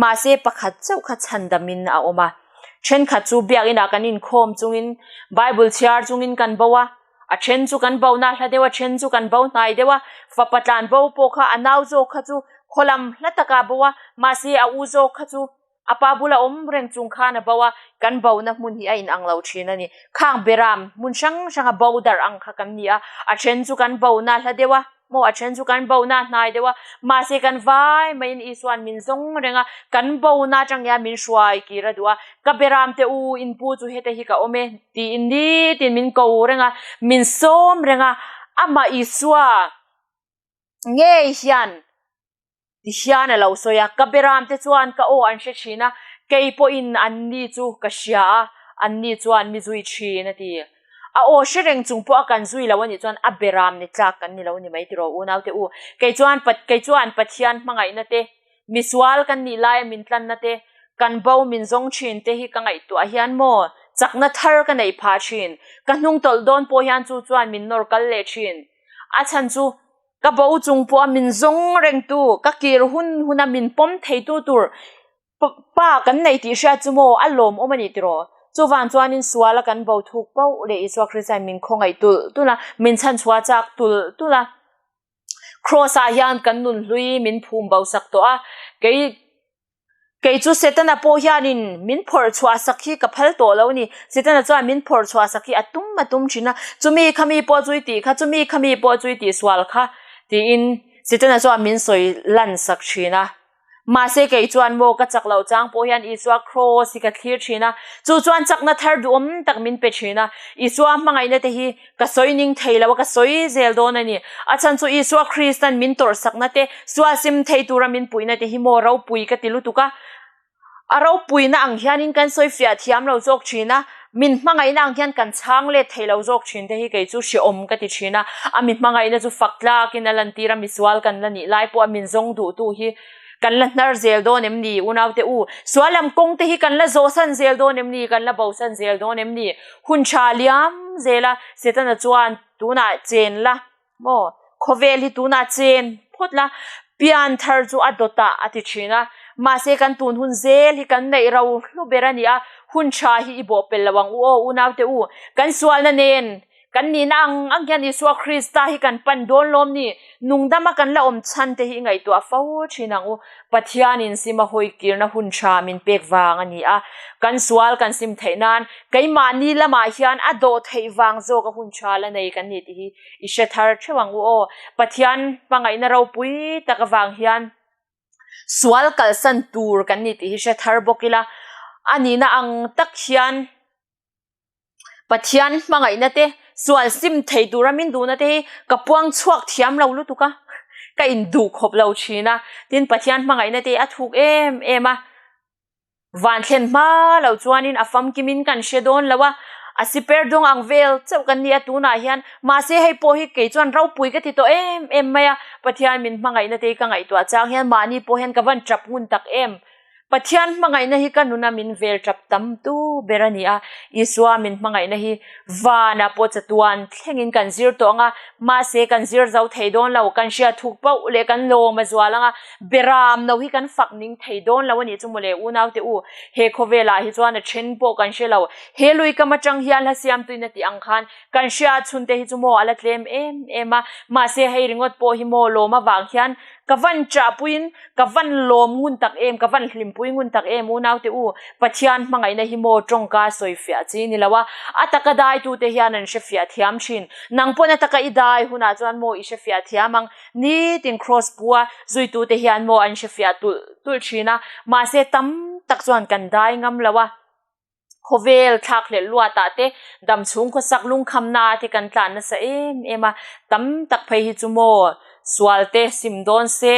Mahse pakhat chauh kha chhandamin a awm a, thenkhat chu biakinah kan inkhawm chungin Bible chhiar chungin kan bo a, a then chu kan bo na hla deuh a, then chu kan bo hnai deuh a, fapa tlan bo pawh kha a nau zawk kha chu khaw lam hla takah a bo a, mahse a u zawk kha chu A pa bula awm reng chung khan a bo a, kan bona hmun hi a inang lo thin a ni. Khang beram hmun hrang hranga bo darh ang kha kan ni a, a then chu kan bona hla deuh a, maw a then chu kan bona hnai deuh a, mahse kan vai maiin Isua'n min zawng reng a, kan bona atang hian min hruai kir a duh a, ka beram te u in pu chu heta hi ka awm e tiin nitin min ko reng a, min sawm reng a, amah Isua ngei hian Ti hian a lo sawi a, ka beram te chuan ka aw an hre thin a, kei pawhin an ni chu ka hria a, an ni chuan mi zui thin a ti. A aw hre reng chung pawh a kan zui lo a nih chuan a beram ni tlak kan ni lo ni mai tiraw unaute u. Kei chuan kei chuan Pathian hmangaihna te, misual kan nih laia min tlanna te, kan bo min zawng thin te hi ka ngaihtuah hian maw chakna thar ka neih phah thin. Ka hnung tawlh dawn pawh hian chu chuan min nawr kal leh thin. A chhan chu Ka bo chung pawh a min zawng rengtu, ka kir hun huna min pawm theitu tur pa kan nei tih hriat chu maw a lawmawm a ni tiraw? Chuvang chuanin suala kan bo thuk pauh leh Isua Kristain min khawngaih tulh tulh a, min chhanchhuah chak tulh tulh a. Kraws-ah hian kan nun hlui min phum bo sak tawh a, kei Kei chu Setana pawh hianin min phawrh chhuah sak hi ka phal tawh lo a ni. Setana chuan min phawrh chhuah sak hi a tum a tum thin a, chumi khami pawh chu i tih kha, chumi khami pawh chu i tih sual kha tiin Setana chuan min sawi lan sak thin a. Mahse kei chuan maw ka chak loh chang pawh hian Isua kraws hi ka thlir thin a, chu chuan chakna thar duhawm tak min pe thin a. Isua hmangaihna te hi Ka sawi ning thei lo a, ka sawi zel dawn a ni. A chhan chu Isua Kristan min tawrhsakna te, sual sim thei tura min puihna te hi maw ropui ka ti lutuk a. A ropuina ang hianin kan sawi fiah thiam lo zawk thin a, min hmangaihna ang hian kan chhang let thei lo zawk thin te hi kei chu hrehawm ka ti thin a. A mi hmangaihna chu fak tlakin a lantir a, misual kan la nih lai pawh a min zawng duhtu hi Kan la hnar zel dawn em ni unaute u? Sual lam kawng te hi kan la zawhsan zel dawn em ni? Kan la bosan zel dawn em ni? Hun tha liam zel a, Setana chuan tunah chen la maw? Khawvel hi tunah chen phawt la, pian thar chu a dawtah a ti thin a. Mahse kan tun hun zel hi kan neih ro hlu ber a ni a, hun tha hi i bawhpelh lo ang u aw unaute u. Kan sualna nen Kan nihna ang ang hian Isua Krista hi kan pan dawn lawm ni? Nungdama kan la awm chhan te hi i ngaihtuah fo thin ang u. Pathianin sim a hawi kirna hun tha min pek vang a ni a. Kan sual kan sim theih nan keimahni lamah hian a dawh theih vang zawk a hun tha la nei kan ni tih hi i hre thar theuh ang u aw. Pathian hmangaihna ropui tak avang hian sual kalsan tur kan ni tih hi hre thar bawk ila. A nihna ang tak hian. Pathian hmangaihna te, sual sim thei tura min duhna te hi ka puang chhuak thiam lo lutuk a, ka induh khawp lo thin a. Tin, Pathian hmangaihna te hi a thuk em em a, van thlen hma lo chuanin a famkimin kan hre dawn lo a, a siper dawng ang vel chauh kan ni a tunah hian. Mahse, hei pawh hi kei chuan ropui ka ti tawh em em mai a, Pathian min hmangaihna te hi ka ngaihtuah chang hian mahni pawh hian ka van tap ngun tak em. Pathian hmangaihna hi ka nuna min vel tap tam tu ber a ni a, Isua min hmangaihna hi vana pawh chatuan thlengin kan zir tawh ang a, mahse kan zir zo thei dawn lo, kan hriat thuk pauh leh kan lawm a zual ang a, beram no hi kan fak ning thei dawn lo a nih chu mawle unaute u, he khawvelah hi chuan a then pawh kan hre lo, he lui kam atang hian hla siamtuin a tih ang khan kan hriat chhunte hi chu maw a la tlem em em a, mahse hei ringawt pawh hi maw lawm avang hian. Ka van ṭahpuiin ka van lawm ngun tak em, ka van hlimpui ngun tak em unaute u, Pathian hmangaihna hi maw ṭawngka sawi fiah chi ni lo a, a taka daitute hian an hre fiah thiam ṭhin. Nang pawn a taka i dai hunah chuan maw i hre fiah thiam ang, nitin kraws pua zuitute hian maw an hre fiah tulh tulh ṭhin a, mahse tam tak chuan kan dai ngam lo a. Khawvel thlakhlelh luatah te, damchhung khawsak lungkhamnaah te kan tlan nasa em em a, tam tak phei hi chu maw sual te sim dawn se,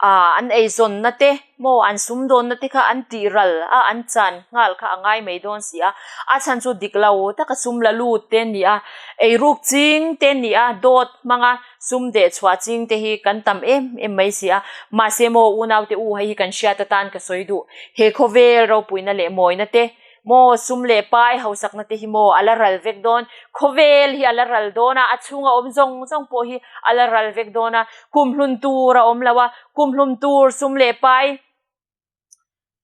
ah an eizawnna te maw an sum dawnna te kha an tih ral a, an chan nghal kha a ngai mai dawn si a, a chhan chu dik lo taka sum la lut te an ni a, eiruk ching te an ni a, dawt hmanga sum deh chhuah ching te hi kan tam em em mai si a, mahse maw unaute u hei hi kan hriat atan ka sawi duh, he khawvel ropuina leh mawina te maw sum leh pai hausakna te hi maw a la ral vek dawn, khawvel hi a la ral dawn a, a chhunga awm zawng zawng pawh hi a la ral vek dawn a, kumhlun tur a awm lo a, kumhlum tur sum leh pai.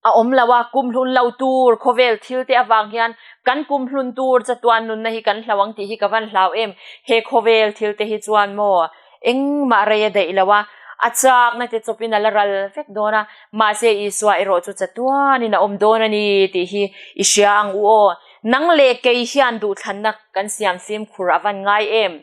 A awm lo a, kumhlun lo tur khawvel thil te avang hian kan kumhlun tur chatuan nunna hi kan hlau ang tih hi ka van hlau em. He khawvel thil te hi chuan maw engmah rei a daih lo a, a chakna te chawpin a la ral vek dawn a, mahse Isua erawh chu chatuanin a awm dawn a ni tih hi i hria ang u aw. Nang leh kei hian duhthlanna kan siam fimkhur a van ngai em?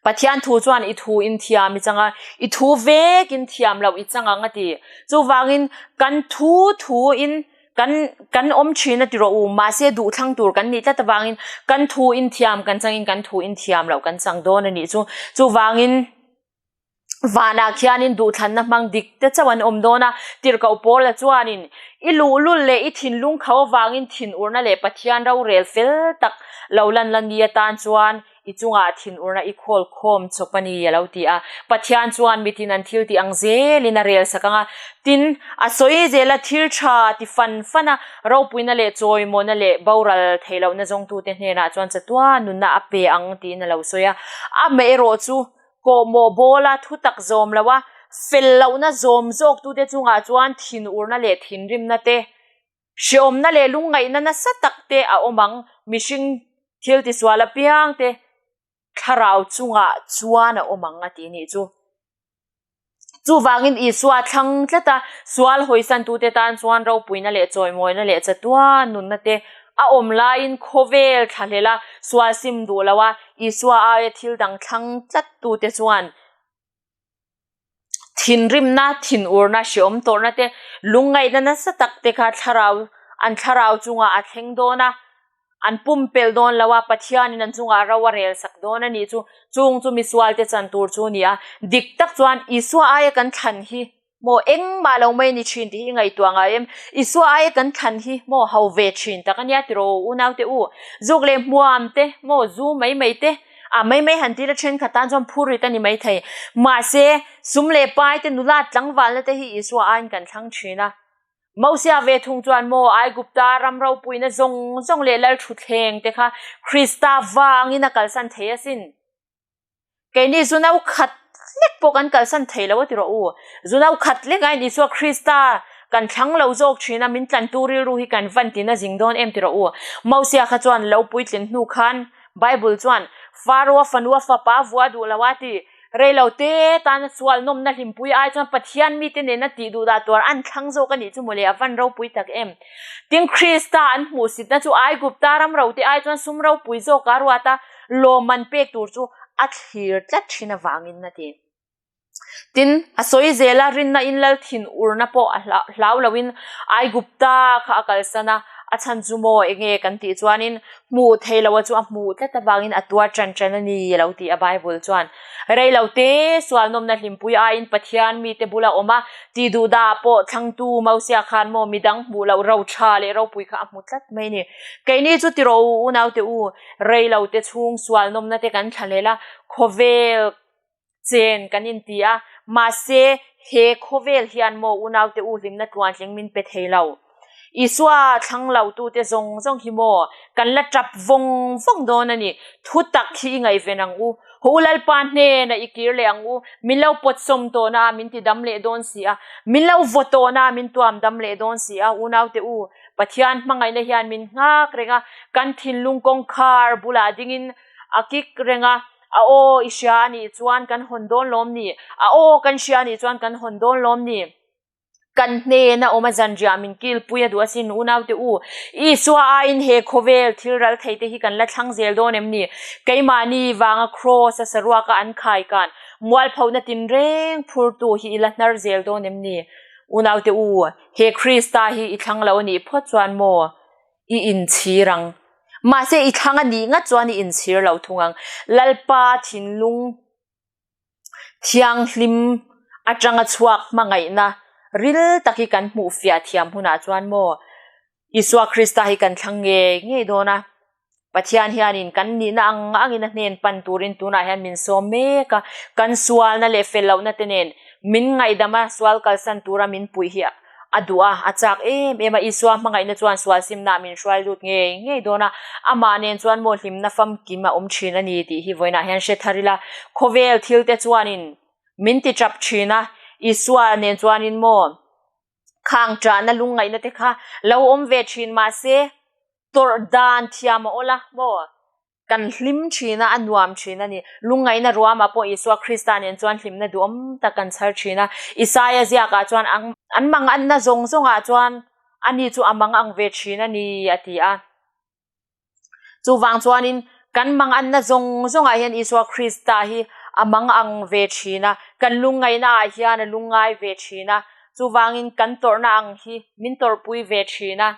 Pathian thu chuan i thu in thiam i chang a, i thu vek in thiam loh i chang ang a ti. Chuvangin kan thu thu in kan kan awm thin a ti rawh u, mahse duhthlang tur kan nih tlat avangin kan thu in thiam kan changin kan thu in thiam loh kan chang dawn a nih chu. Chuvangin. Vanah khianin duhthlanna hmang dik te chauh an awm dawn a, tirhkoh Paula chuanin, I luhlul leh i thinlung kho avangin thinurna leh Pathian rorel fel tak lo lan la ni atan chuan i chungah thinurna i khawl khawm chawp a ni, a lo ti a. Pathian chuan mitin an thil tih ang zelin a rel sak ang a, tin, a sawi zela thil tha ti fan fan a, ropuina leh chawimawna leh boral theih lohna zawngtute hnenah chuan chatuan nunna a pe ang tiin a lo sawi a. Amaherawh chu Kawhmawh bawla thu tak zawm lo a, fel lohna zawm zawktute chungah chuan thinurna leh thinrimna te, hreawmna leh lungngaihna nasa tak te a awm ang. Mihring thil tisual apiang te thlarau chungah chuan a awm ang a ti nih chu. Chuvangin Isua thlang tlat a, sual hawisantute tan chuan ropuina leh chawimawina leh chatuan nunna te a awm laiin khawvel thlahlel a, sual sim duh lo a, Isua aia thil dang thlang tlat tute chuan thinrimna, thinurna, hreawm tawrhna te, lungngaihna nasa tak te kha thlarau, an thlarau chungah a thleng dawn a, an pumpelh dawn lo a, Pathianin an chungah ro a rel sak dawn a nih chu, chung chu misualte chan tur chu a ni a. Dik tak chuan Isua aia kan thlan hi Maw engmah lo mai ni thin tih hi i ngaihtuah ngai em? Isua aia kan thlan hi maw ho ve thin tak a nia tiraw u naute u? Zuk leh hmuam te maw zu mai mai te ah mai mai han tila thenkhat tan chuan phur rit a ni maithei. Mahse sum leh pai te nula tlangvalna te hi Isua aiin kan thlang thin a. Mosia ve thung chuan maw Aigupta ram ropuina zawng zawng leh lalthutthleng te kha Krista vangin a kalsan thei asin. Keini zu no khat lek pawh kan kalsan thei lo a ti rawh u. Zu no khat lek aiin Isua Krista kan thlang lo zawk thin a, min tlantu rilru hi kan van tina zing dawn em ti rawh u. Mosia kha chuan lo puitlin hnu khan Bible chuan Faro-a fanu a fapa a vua duh lo a ti. Rei lo te tana sual nawmna hlimpui ai chuan Pathian mite nena tih duh dah tuar an thlang zawk a nih chu mawle a van ropui tak em. Tin Krista an hmuhsitna chu Aigupta ram rote ai chuan sum ropui zawka ruat a, lawmman pek tur chu a thlir tlat thin avangin a ti. Tin, a sawi zel a, rinna in lal thin urna pawh a hlau loin Aigupta kha a kalsan a, a chhan chu maw enge kan tih chuanin hmuh thei loa chu a hmuh tlat avangin a tuar tan tan a ni a lo ti a Bible chuan. Rei lo te sual nawmna hlimpui aiin Pathian mite bula awm a, ti duh dah pawh thlangtu Mosia khan maw midang hmuh loh ro tha leh ropui kha a hmu tlat mai a ni. Keini chu ti rawh u unaute u, Rei lo te chhung sual nawmna te kan thlahlel a, khawvel chen kan inti a, mahse he khawvel hian maw unaute u hlimna tluantling min pe thei lo. Isua thlang lo tute zawng zawng hi maw kan la tap vawng vawng dawn a ni. Thu tak hi i ngaihven ang u. Haw u Lalpa hnenah i kir leh ang u. Min lo pawtsawm tawhna a min ti dam leh dawn si a, min lo vaw tawhna a min tuam dam leh dawn si a, unaute u. Pathian hmangaihna hian min nghak reng a, kan thinlung kawngkhar bulah dingin a kik reng a. A aw i hria a nih chuan kan hawn dawn lawm ni? A aw kan hria a nih chuan kan hawn dawn lawm ni? Kan hnena awm a zanriah min kilpui a duh asin unaute u. Isua aiin he khawvel thil ral thei te hi kan la thlang zel dawn em ni? Keimahni vanga kraws a saruaka an khai kan mualphona tinreng phurtu hi i la hnar zel dawn em ni? Unaute u, he Krista hi i thlang lo a nih phawt chuan maw i inchhir ang? Mahse i thlang a nih ngat chuan i inchhir lo thung ang. Lalpa thinlung Thianghlim atanga chhuak hmangaihna ril tak hi kan hmuh fiah thiam hunah chuan maw Isua Krista hi kan thlang ngei ngei dawn a. Pathian hianin kan nihna ang angin a hnen pan turin tunah hian min sawm mek a, kan sualna leh fel lohna te nen min ngaihdam a, sual kalsan tura min puih hi A duh a, a chak em em a, Isua hmangaihna chuan sual simnah min hruai lut ngei ngei dawn a, amah nen chuan maw hlimna famkim a awm thin a ni tih hi vawiinah hian hre thar ila, khawvel thil te chuanin min ti tap thin a, Isua nen chuanin maw khang ṭahna lungngaihna te kha lo awm ve thin mahse tawrh dan thiam a awl a maw. Kan hlim thin a, a nuam thin a ni. Lungngaihna ruamah pawh Isua Krista nen chuan hlimna duhawm tak kan chhar thin a. Isaia ziakah chuan an manganna zawng zawngah chuan ani chu a mangang ve thin a ni, a ti a. Chuvang chuanin kan manganna zawng zawngah hian Isua Krista hi a mangang ve thin a, kan lungngaihnaah hian a lungngai ve thin a. Chuvangin kan tawrhna ang hi min tawrhpui ve thin a.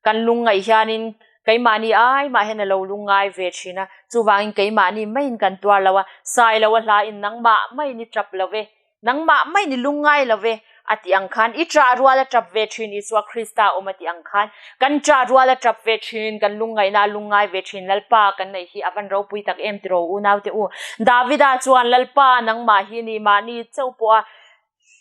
Kan lungngaih hianin keimahni ai mah hian a lo lungngai ve thin a, chuvangin keimahni maiin kan tuar lo a, sai lo a hlain nangmah maiin i tap lo ve, nangmah maiin i lungngai lo ve a tih ang khan i ṭah rual a ṭap ve thin Isua Krista awm a tih ang khan kan ṭah rual a ṭap ve thin, kan lungngaihna a lungngai ve thin Lalpa kan neih hi a van ropui tak em tiraw unaute u. Davida chuan Lalpa nangmah hi ni mahni chauh pawh a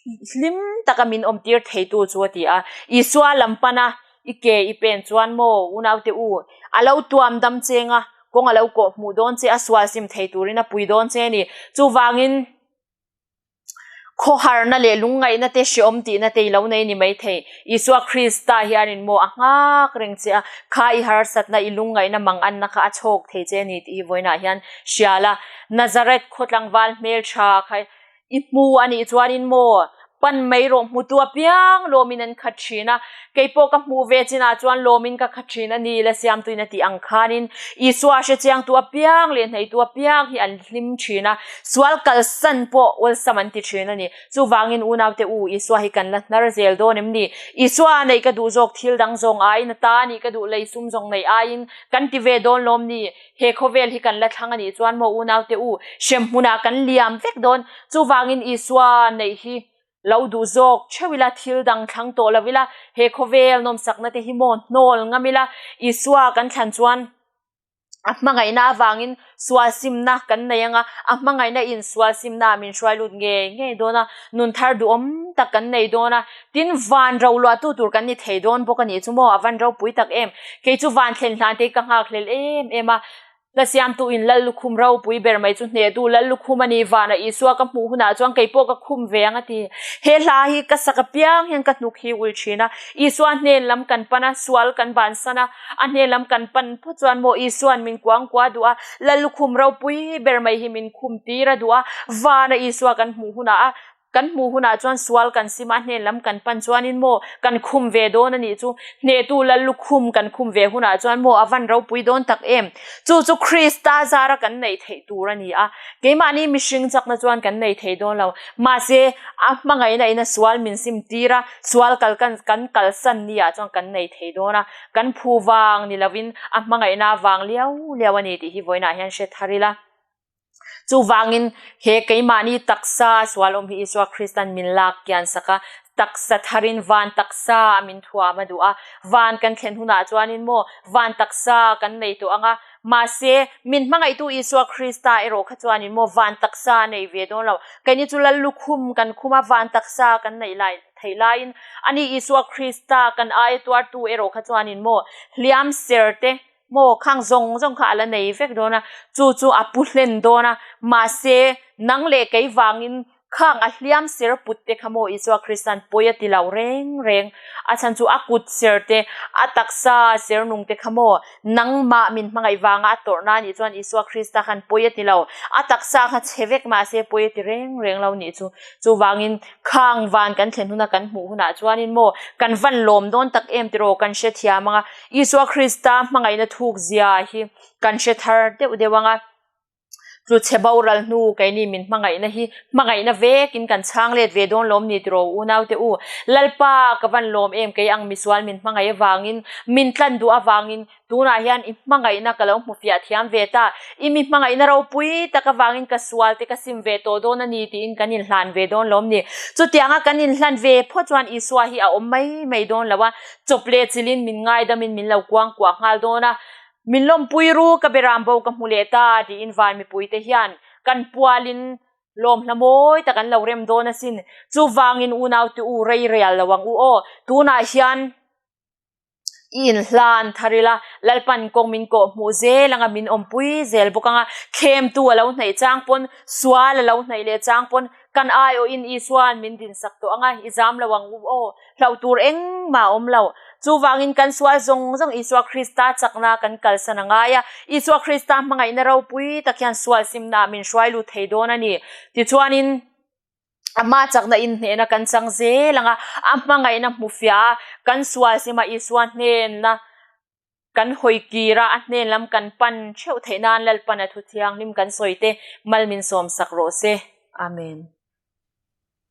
Hlim taka min awmtir theitu chu a ti a. Isua lam pana i ke i pen chuan maw unaute u, a lo tuam dam cheng a, kawng a lo kawh hmuh dawn che a, sual sim thei turin a pui dawn che a ni. Chuvangin khawharna leh lungngaihna te, hreawm tihna te i lo nei ni maithei. Isua Krista hianin maw a nghak reng che a, kha i harsatna, i lungngaihna manganna kha a chhawk thei che a ni tih hi vawiinah hian hria la. Nazareth khaw tlangval hmeltha kha I hmu a nih chuanin maw, pan mai rawh hmutu apiang lawmin an khat thin a, kei pawh ka hmuh ve chinah chuan lawmin ka khat thin a ni, la siamtuin a tih ang khanin Isua hrechiangtu apiang leh hneitu apiang hi an hlim thin a, sual kalsan pawh awlsam an ti thin a ni. Chuvangin unaute u, Isua hi kan la hnar zel dawn em ni? Isua neih ka duh zawk thil dang zawng aiin a ta nih ka duh lei sum zawng neih aiin kan ti ve dawn lawm ni? He khawvel hi kan la thlang a nih chuan maw unaute u, hremhmunah kan liam vek dawn. Chuvangin Isua neih hi lo duh zawk theuh ila, thil dang thlang tawh lo ila, he khawvel nawmsakna te hi maw hnawl ngam ila, Isua kan thlan chuan a hmangaihna avangin sual simna kan nei ang a, a hmangaihna in sual simna ah min hruai lut ngei ngei dawn a, nun thar duhawm tak kan nei dawn a. Tin, van ro luahtu tur kan ni thei dawn bawk a nih chu maw? A van ropui tak em? Kei chu van thlen hlan te hi ka nghakhlel em em a. Hla siamtu in Lal lukhum ropui ber mai chu hnehtu Lal lukhum a ni. Vanah Isua ka hmuh hunah chuan kei pawh ka khum ve ang a ti. He hla hi ka sak apiang hian ka hnuk hi ul thin a. Isua hnen lam kan pan a, sual kan bansan a, a hnen lam kan pan phawt chuan maw Isua'n min kuangkua duh a, Lal lukhum ropui ber mai hi min khum tir a duh a. Vanah Isua kan hmuh hunah a Kan hmuh hunah chuan sual kan sim a, hnen lam kan pan chuanin maw kan khum ve dawn a nih chu. Hnehtu lal lukhum kan khum ve hunah chuan maw a van ropui dawn tak em? Chu chu Krista zara kan neih theih tur a ni a, keimahni mihring chakna chuan kan nei thei dawn lo. Mahse, a hmangaihna in a sual min sim tir a, sual kal kan kan kalsan ni ah chuan kan nei thei dawn a, kan phu vang ni lovin a hmangaihna vang liau liau a ni tih hi vawiinah hian hre thar ila. Chuvangin, he keimahni taksa sual awm hi Isua Kristan min lak kian sak a, taksa tharin van taksa a min thuam a duh a. Van kan thlen hunah chuanin maw, van taksa kan nei tawh ang a. Mahse, min hmangaihtu Isua Krista erawh kha chuanin maw, van taksa a nei ve dawn lo. Keini chu Lal lukhum kan khum a, van taksa kan neih lai theih laiin, ani Isua Krista kan aia tuartu erawh kha chuanin maw, hliam ser te, Maw khang zawng zawng kha a la nei vek dawn a, chu chu a pu hlen dawn a, mahse nang leh kei vangin Khang a hliam ser put te kha maw Isua Krista'n pawi a ti lo reng reng. A chhan chu a kut ser te, a taksa ser nung te kha maw nangmah min hmangaih vanga a tawrhna a nih chuan Isua Krista khan pawi a ti lo. A taksa kha chhe vek mahse pawi a ti reng reng lo nih chu. Chuvangin khang van kan thlen huna kan hmuh hunah chuanin maw kan van lawm dawn tak em tiraw kan hrethiam ang a. Isua Krista hmangaihna thuk zia hi kan hre thar deuh deuh ang a. Chu chhe boral hnu keini min hmangaihna hi hmangaihna vekin kan chhang let ve dawn lawm ni tiraw unaute u. Lalpa ka van lawm em kei ang misual min hmangaih avangin, min tlan duh avangin tunah hian i hmangaihna ka lo hmu fiah thiam ve ta. I mi hmangaihna ropui tak avangin ka sual te ka sim ve tawh dawn a ni tiin kan inhlan ve dawn lawm ni. Chutianga kan inhlan ve phawt chuan Isua hi a awm mai mai dawn lo a, chawp leh chilhin min ngaidamin min lo kuangkuah nghal dawn a. Min lawmpui ru, ka beram bo ka hmu leh ta tiin van mipuite hian kan pualin lawm hla mawi tak an lo rem dawn asin. Chuvangin unaute u rei rial lo ang u aw. Tunah hian i inhlan thar ila, Lalpan kawng min kawh hmuh zel anga min awmpui zel bawk anga, thlemtu a lo hnaih chang pawn, sual a lo hnaih leh chang pawn kan aiawhin Isua'n min dinsak tawh anga i zam lo ang u aw. Hlauh tur engmah a awm lo. Chuvangin kan sual zawng zawng Isua Krista chakna kan kalsan a ngai a, Isua Krista hmangaihna ropui tak hian sual simnaah min hruai lut thei dawn a ni. Tichuanin Ama chakna inhnehna kan chang zel ang a, a hmangaihna hmu fiah a, kan sual sima Isua hnenna kan hawi kir a, a hnen lam kan pan theuh theih nan Lalpan a thu thianghlim kan sawi te mal min sawmsak rawh se. Amen.